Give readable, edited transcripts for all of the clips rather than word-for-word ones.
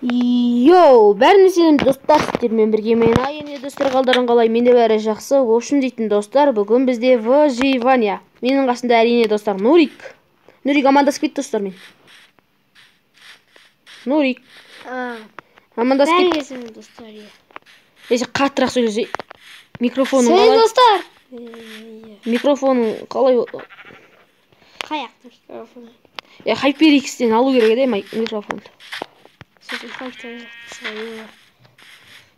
Йоу, бәріне сәлем достар, сіздермен бірге мен Айене. Достар, қалдарың қалай? Менде бәрі жақсы. В общем дейтін достар, бүгін бізде выживание. Менің қасымда әрине достар Нурик. Нурик, амандасып кет достармен. Нурик. Амандасып кет. Бәріне сәлем достар. Есе қаттырақ сөйлесе. Микрофоның қалай? Сәлем достар. Микрофоның қалай? Қаяқты микрофон? HyperX-тен алу керек еді микрофонды.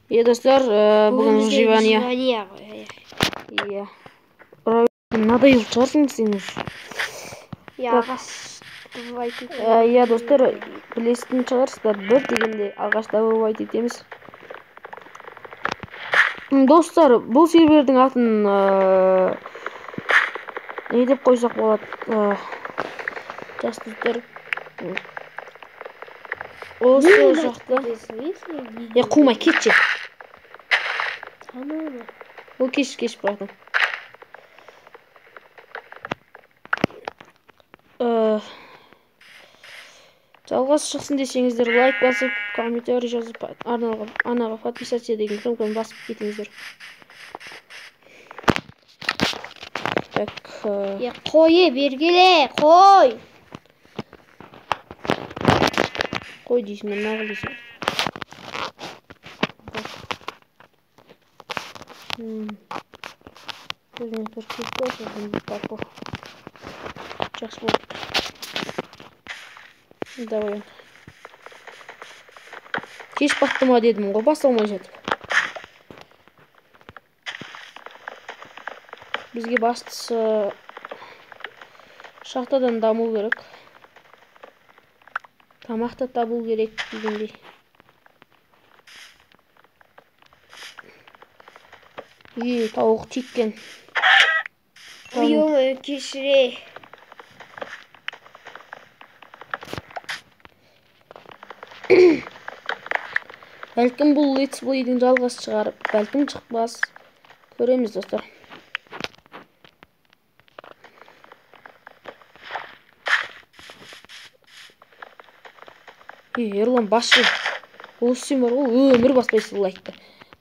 Е, достар, бүгін выживание. Иә. Надоел шығарсың сен уже. Иә, достар, білесің шығарсыздар, бір дегенде ағаш добывать етеміз. Достар, бұл сервердің атын не деп қойсақ болады? Жас достар. Осы жақта. Е, қумай кетші. Ол кеш братан. Жалғас шықсын десеңіздер, лайк басып, комментарий жазып, арнаға подписаться деген кнопканы басып кетіңіздер. Так. Е, қой, бергеле, қой. Қой дейсің, мен нағыл дейсің. Өзіме бір кесті, сосын паркур. Жақсы болды. Давай. Кеш батты ма дедім ғой, баса алмай жатып. Бізге бастысы шахтадан даму керек. Тамақ та табу керек дегендей. Е, тауық теккен. Ой, кешіре. Бәлкім бұл летсплейдің жалғасы шығар, бәлкім шықпас. Көреміз, достар. Ерлан, басшы. Осы сен бар ғой, өмір баспайсың лайкты.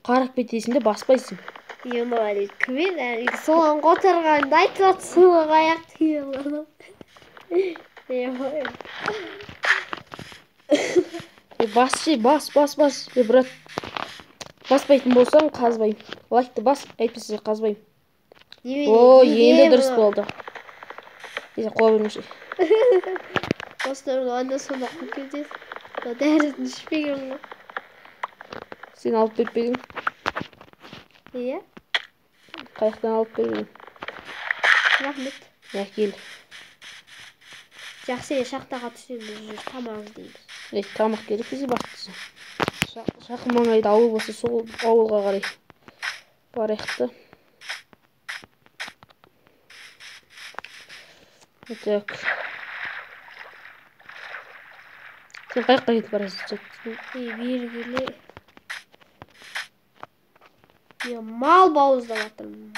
Қарап кетесің де баспайсың. Ема, кім әлі соған қотырғанды айтып жатсың ғой, аяқ тиіп. Басшы, бас, бас, бас. Брат, баспайтын болсаң қазбаймын. Лайкты бас, әйтпесе қазбаймын. О, енді дұрыс болды. Қоя бермеші. Достар, анда сонда қуып кетеді. Дәрісін ішпеген ғой. Сен алып беріп пе едің? Иә. Қаяқтан алып беріп едің? Рахмет. Әкел. Жақсы, шахтаға түсеміз, жүр, тамақ іздейміз. Тамақ керек бізге бастысы. Жақын маңайда ауыл болса, сол ауылға қарай барайық та. Так. Сен қаяққа кетіп барасың? Бері келе. Мен мал бауыздап жатырмын.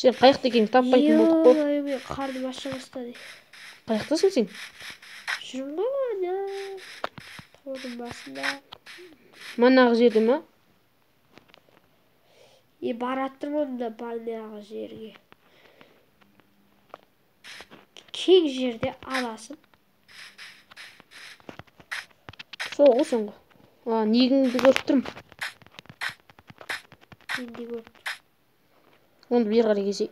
Сен қаяқта екеніңді таппайтын болдық қой. Ой, мен қарным аша бастады. Қаяқтасың сен? Жүрмін ғой ана таудың басында. Манағы жерде ма? Е, баратырмын онда банағы жерге. Кең жерде аласың. Сол ғой, сен ғой. А, негіңді көріп тұрмын. Мен де көріп тұрмын. Онды бері қарай келсей.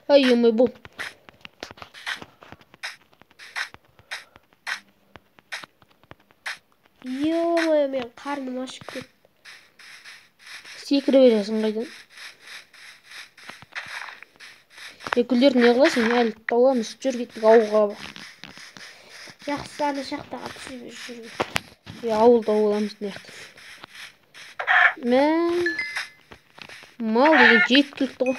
Ай, ё-моё, бұл. Ё-моё, мен қарным ашып кетті. Секіре бересің қайдан? Гүлдерді не қыласың? Әлі тауамыз. Жүр, кеттік ауылға. Жақсы, ана шахтаға түсеміз, жүр. Ауыл тауып аламыз мына жақта. Мә, мал деген жеткілікті ғой.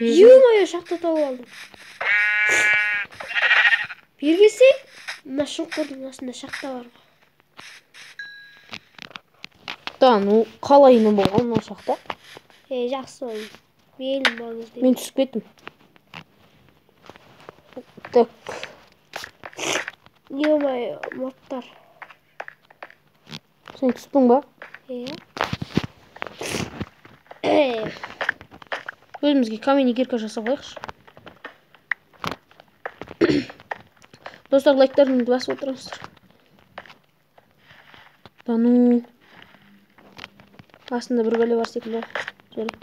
Ё-моё, шахта тауып алдым. Бері келсей, мына шұңқырдың астында шахта бар ғой. Да, ну қалай болған мына шахта? Жақсы ол. Белім маңызды. Мен түсіп кеттім. Так. Ё-моё, мобтар. Сен түстің ба? Иә. Өзімізге каменный кирка жасап алайықшы. Достар, лайктарыңды басып отырыңыздар. Да ну. Астында бір бәле бар секілді. Жарайды.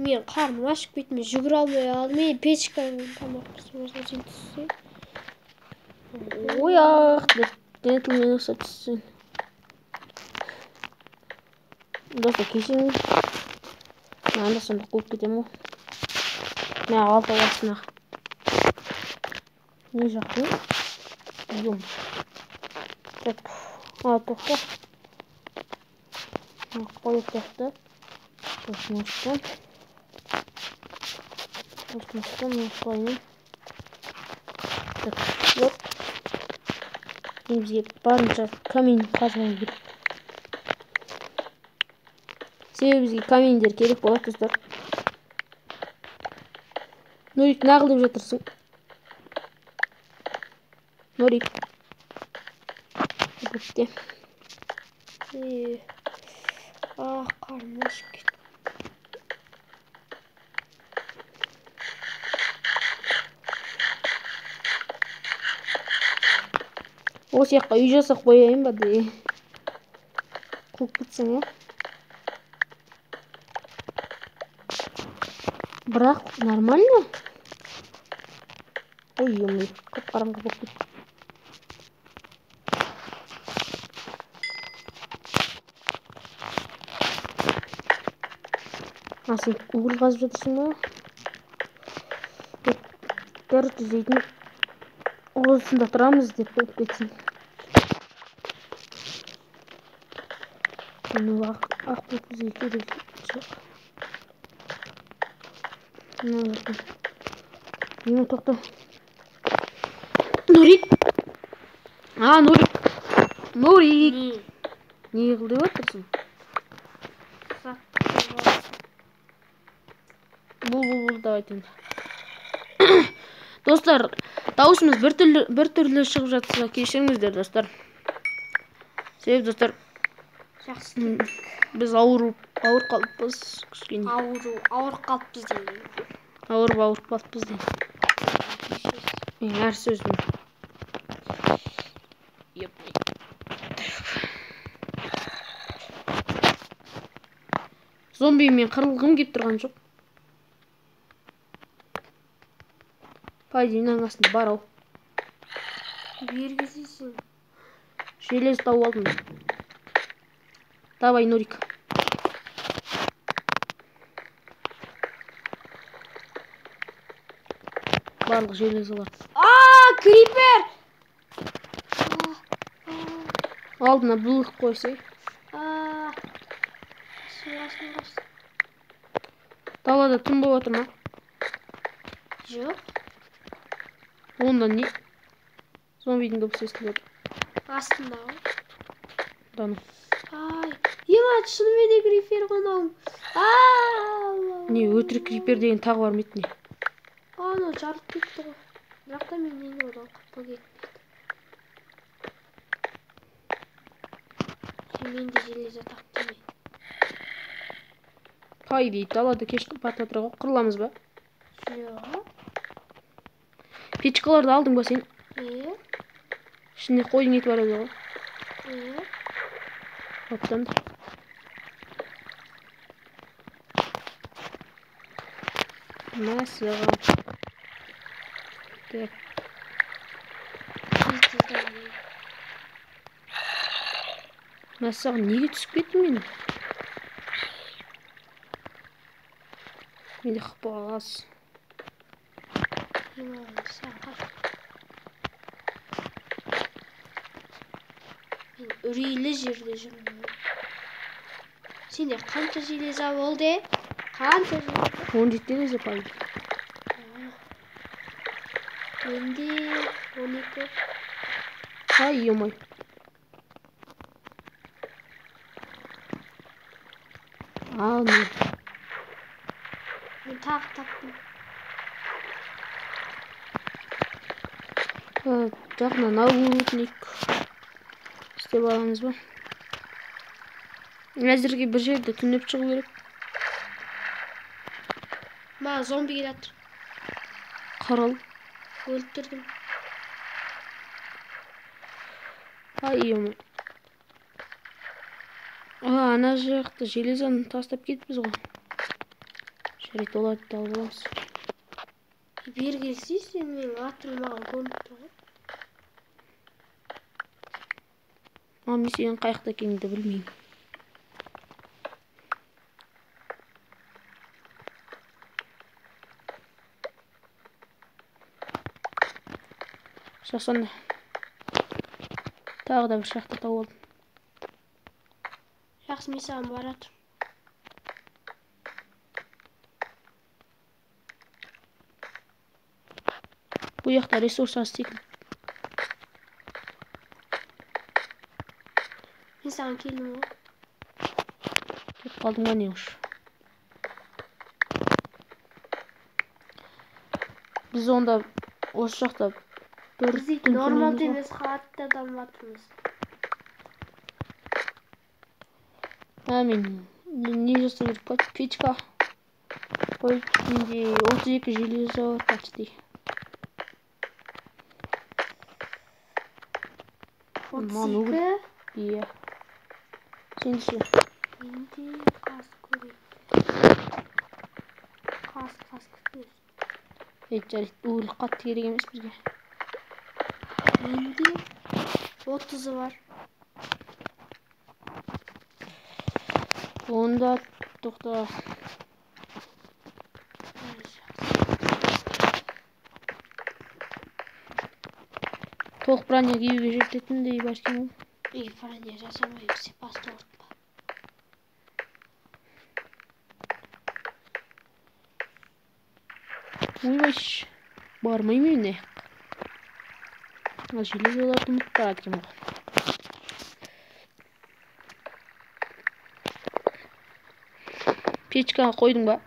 Мен қарным ашып кетті, мен жүгіре алмай қалдым. Мен печкамен тамақ пісіріп сен түссең. Ой, ах, деп джентльмен ұқсап түссең. Достар, кешіріңіз. Мен анда сонда қуып кетемін ғой. Мә, алты астына. Не жақтың? Ем. Так, тоқта. Қойып жақты. Осыны. Осыны. Так, вот. Енді бізге барынша камень қазуымыз керек. Себебі бізге каменьдер керек болады, достар. Нурик, нағыл деп жатырсың. Нурик. Бітті. Ах, қарным ашып кетті. Осы жаққа үй жасап қояйын ба де? Қуып кетсең, ә? Бірақ нормально. Ой, ё-моё, қап-қараңғы болып кетті. А, сен уголь қазып жатырсың ба? Короче, дейтін осында тұрамыз деп қойып кетсін. Ну, ақ болып бізге керек жоқ. Ну, тоқта. Нурик! А, Нурик! Нурик! Не қыл деп отырсың? Бұл, давайте. Достар, дауысымыз бір түрлі шығып жатса, кешіріңіздер, достар. Себебі, достар, жақсы. Біз ауырып қалыппыз кішкене. Ауырып қалыппыз деймін. Ауырып қалыппыз деймін. Мен әр сөзім. Зомбимен қырылғым келіп тұрған жоқ. По идее, мынаның астында бар ау. Бері келсейсің. Желез тауып алдым. Давай, Нурик. Барлық железалар. Крипер! Алдына бұлық қойсай. Қашын. Далада түн болып отыр ма? Жоқ. Онда не? Зомбидің дыбысы естіліп отыр. Астында ғой. Да ну. Ай, ема, шынымен де крипер ғой мынау. Не, өтірік крипер деген тағы бар ма еді не? Анау жарылып кетті ғой. Бірақ та мен енді одан құтылып кетпейді. Мен де железо таптым. Қай дейді, далада кеш батып жатыр ғой. Қырыламыз ба? Жоқ. Печкаларды алдың ба сен? Е. Ішінде қойдың еті бар еді ғой. Е. Оптан. Мәссаған. Так. Мәссаған, неге түсіп кеттім мен? Менде хп аз. Мен үрейлі жерде жүрмін. Сенде қанша железа болды? Қанша железа? 17 железа пайда. Менде 12. Ай, ё-моё. Ал мен. Мен тағы таптым. Жақында нагрудник істеп аламыз ба? Әзірге бір жерде түнеп шығу керек. Маған зомби келатыр. Қырыл. Өлтірдім. Ай, ё-моё. Ана жақта железаны тастап кетіппіз ғой. Жарайды, оларды да алып аламыз. Бері келсей, сен менің атың маған көрініп тұр ғой. Ал мен сенің қай жақта екеніңді білмеймін. Жақсы, тағы да бір шахта тауып алдым. Жақсы, мен саған баратырмын. Бұл жақта ресурс аз секілді. Мен саған келдім ғой. Кетіп қалдың ба не уж? Біз онда осы жақта бір Біз түн нормалды түнейміз ғой. емес, қатты дамып. Мен не жасау керек па? Печка қойып, менде 32 железо бар почти. 32? Иә. Сен ше? Менде қас көрейін. Қас, қас күтпес. Ей, жарайды, угол қатты керек емес бізге. Менде 30-ы бар. Онда тоқта. Толық броня киюге жететіндей бар екен ғой. Ей, броня жасамай, сен басты ауыртпа. Ойбай, бармаймын мен. Ал железоларды ұмытып барады екен ғой. Печкаға қойдың ба?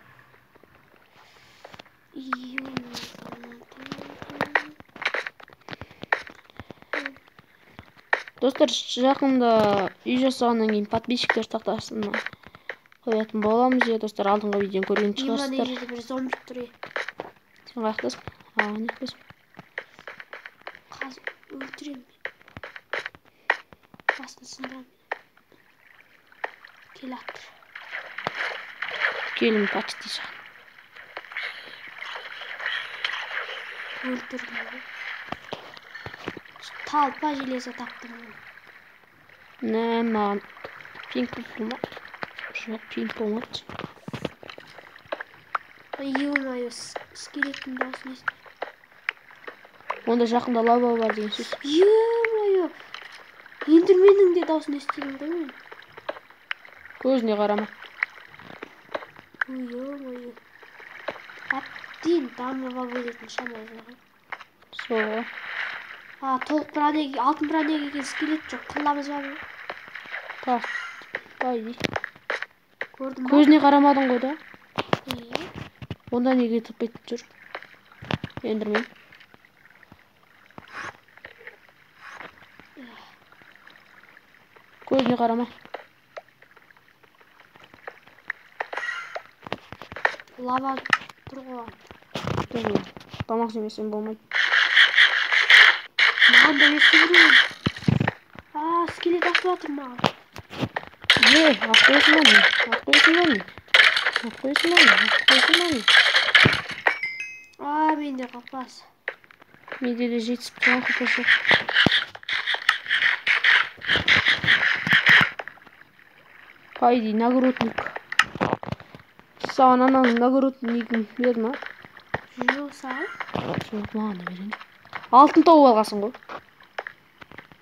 Достар, жақында үй жасағаннан кейін подписчиктер тақтасына қоятын боламыз. Иә, достар, алдыңғы видеоны көрген шығарсыздар. Мына жерде бір зомби тұр, е. Сен қаяқтасың? А, не қаяқтасың? Қазір өлтіремін мен. Басын сындырамын. Келатыр. Келім почти саған. Өлтірдім ғой. Талпа железо таптым ғой. Нә, маған пинг болып тұр ма? Жоқ, пинг болмады. Ё-моё, скелеттің дауысын естідім. Онда жақында лава бар деген сөз. Ё-моё, ендірменің де дауысын естідім ғой мен. Көзіне қарама. Ё-моё. Әбден дамып алып өлетін шама жоқ. Сол ғой. А, толық броня, алтын броня киген скелет жоқ. Қырыламыз ба бұл? Так, пойди. Көрдің ба? Көзіне қарамадың ғой да? Иә. Онда неге тып етіп жүр? Ендірмен. Көзіне қарама. Лава тұр ғой. Тұр. Тамақ жемесем болмайды. Маған да берсе біреу. А, скелет атып жатыр маған. Е, ат қоясың ба не? Ат қоясың ба не? Ат қоясың ба не? Ат қоясың ба не? А, менде қапас. Менде де жетісіп тұрған қапас жоқ. По идее, нагрудник. Саған ананың нагруднигін берді ма? Жоқ, саған. Жоқ, маған да берген жоқ. Алтын тауып алғансың ғой.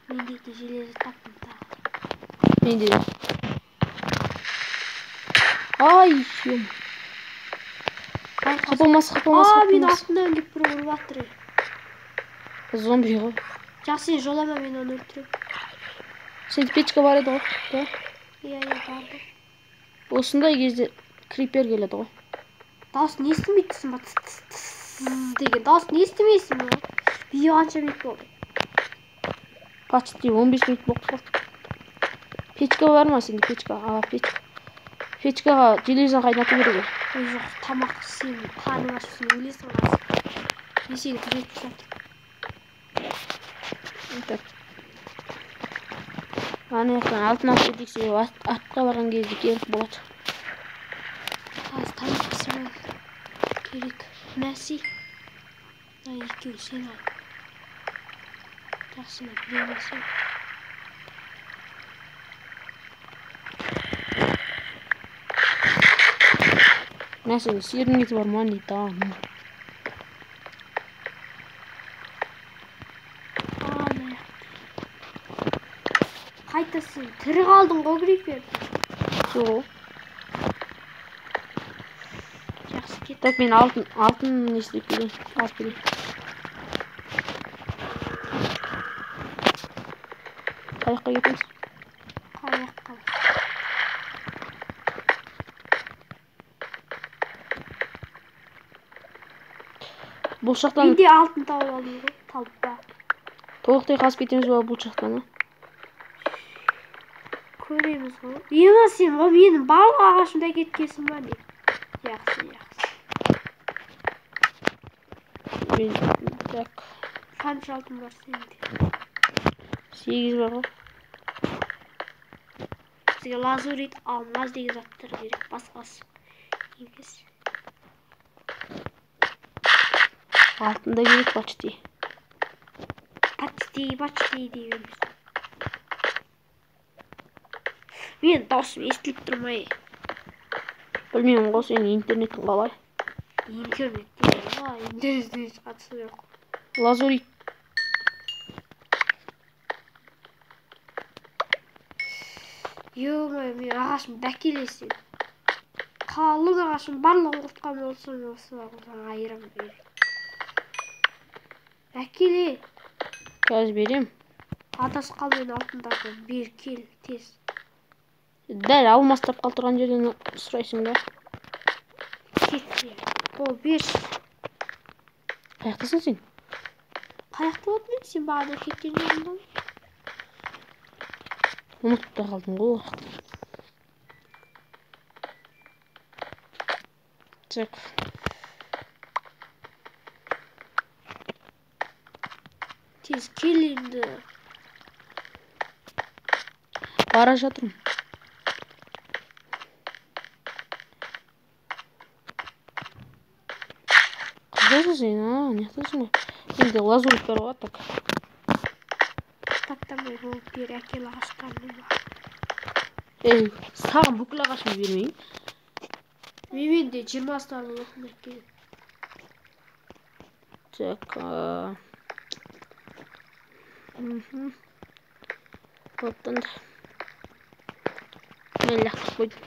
Менде де железо таптым тағы. Менде де. Ай, ем. Қапылмас, қапылмас, А, мен қапылмас. артымнан келіп біреу ұрып жатыр, е. Зомби ғой. Жақсы, сен жолама, мен оны өлтіремін. Сенде печка бар еді ғой, да? Иә, иә, барды. Осындай кезде крипер келеді ғой. Дауысын естімей тұрсың ба? Тс, тс, тс деген дауысын естімейсің ба? Видео қанша минут болды? Почти 15 минут болып қалды. Печка бар ма сенде? Печка. А, печка. Печкаға железо қайнату керек еді. Ой, жоқ, тамақ сен қарның ашып сен өлесің қазір. Мен сені күзетіп жатырмын. Так. Ана жақтан алтын алып кетейік, себебі артқа барған кезде керек болады. Қазір тамақ пісіру керек. Мәси. Мына екеуін сен ал. Жақсы, мына біреуін алсаң. Мә, сенде сиырдың еті бар ма? Не там? Қайта сен тірі қалдың ғой, крипер. Жоқ. Жақсы, кет. Так, мен алтын не істеп келейін, алып келейін. Қай жаққа кетеміз? Қай жаққа? Бұл жақтан Мен де алтын тауып алдым ғой, талпа. Толықтай қазып кетеміз ба бұл жақтан, а? Көреміз ғой. Ема сен, ол менің барлық ағашымды әкеткенсің ба не? Жақсы, жақсы. Мен, так. Қанша алтын бар сенде? 8 бар ғой. Бізге лазурит, алмаз деген заттар керек, басқасы емес. Алтын да керек почти. Почти, почти дей бермес. Мен даусым естіліп тұр ма, ей? Білмеймін ғой, сенің интернетің қалай? Интернет деген ғой, интернеттен еш қатысы жоқ. Лазурит. Ё-моё, мен ағашымды әкелесің. Қалың ағашым барлығын құртқан болсам, осы саған айырам беремін. Әкеле. Қазір берем. Адасып қалмайын алтындарды. Бер, кел, тез. Дәл алмас тапқалы тұрған жерден сұрайсың ба? Кет, бер. Бол, берші. Қаяқтасың сен? Қаяқта болдым мен? Сен бағана кеткен жеріңде ғой. Ұмытып та қалдым ғой ол уақытта. Так. Тез кел енді. Бара жатырмын. Қайдасың сен? А, не қыласың ғой? Менде лазурит бар ғой, так. Таптамай болып бер, әкел ағаштарымды бар. Ей, саған бүкіл ағашымды бермеймін. Мен де жиырмасынан алтын әкел. Так, а, Оттан да. Мен лақтырып қойдым.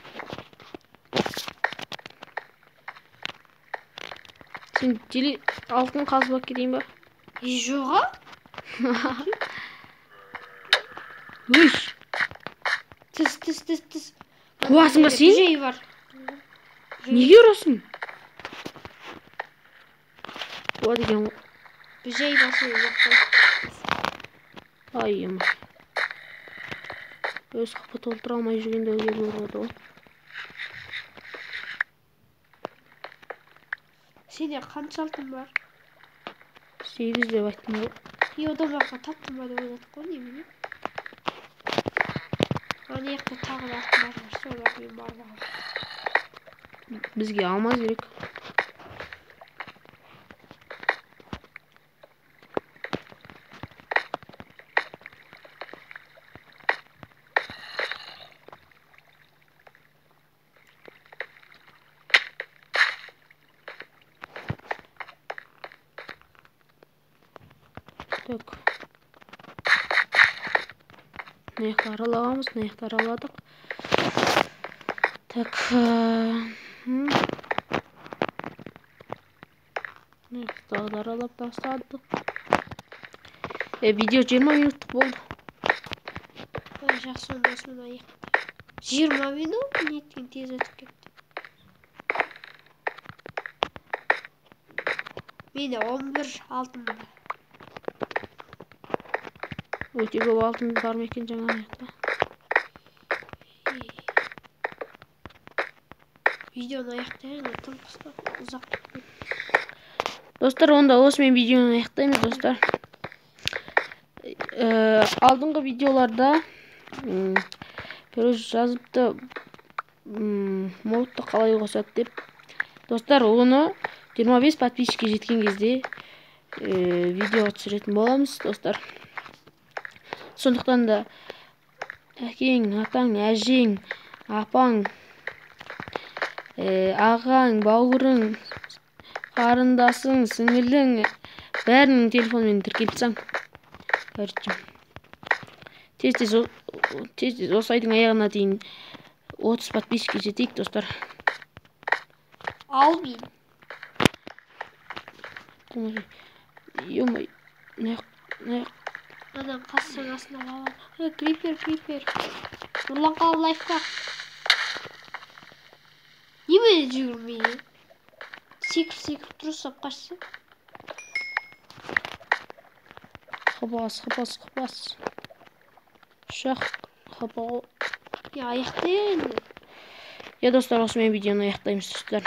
Сен алтын қазып алып кетейін ба? Е, жоқ, а? Өй! Тіс, тіс, тіс, тіс. Қуасың ба сен? Жей бар. Неге ұрасың? Қуа деген ғой. Жей бар, сен жоқ қой. Ай, ема. Өз қапы толтыра алмай жүргенде келіп ұрады ғой. Сенде қанша алтын бар? 8 деп айттым ғой. Е, одан басқа таптым ба деп ойладық қой, немене? Ана жақта тағы да алтын бар, солар мен барлығын. Бізге алмаз керек. Так. Мына жақты аралағанбыз, мына жақты араладық. Так, мына жақты тағы да аралап тастадық. Видео 20 минуттық болды. Жақсы, онда осымен аяқ. 20 минут неткен тез өтіп кетті. Менде 11 алтын бар. Өте көп алтын бар ма екен жаңа аяқта? Видеоны аяқтайық, тым қысқа, ұзақ кетті. Достар, онда осымен видеоны аяқтаймыз, достар. Алдыңғы видеоларда біреу жазыпты, модты қалай қосады деп. Достар, оны 25 подписчикке жеткен кезде видео түсіретін боламыз, достар. Сондықтан да әкең, атаң, әжең, апаң, ағаң, бауырың, қарындасың, сіңілің, бәрінің телефонымен тіркеліп тастаң. Короче, тез-тез осы айдың аяғына дейін 30 подписчикке жетейік, достар. Аумин. Ё-моё, нақ. Анан қассаң астына лава. Крипер, крипер. Нұрлан қал лайфқа. Немене жүгірмей? Секіріп тұрсап қашса. Хабас, хабас, хабас. Шах, хабау. Я аяқтайық енді. Я, достар, осымен видеоны аяқтаймыз, достар.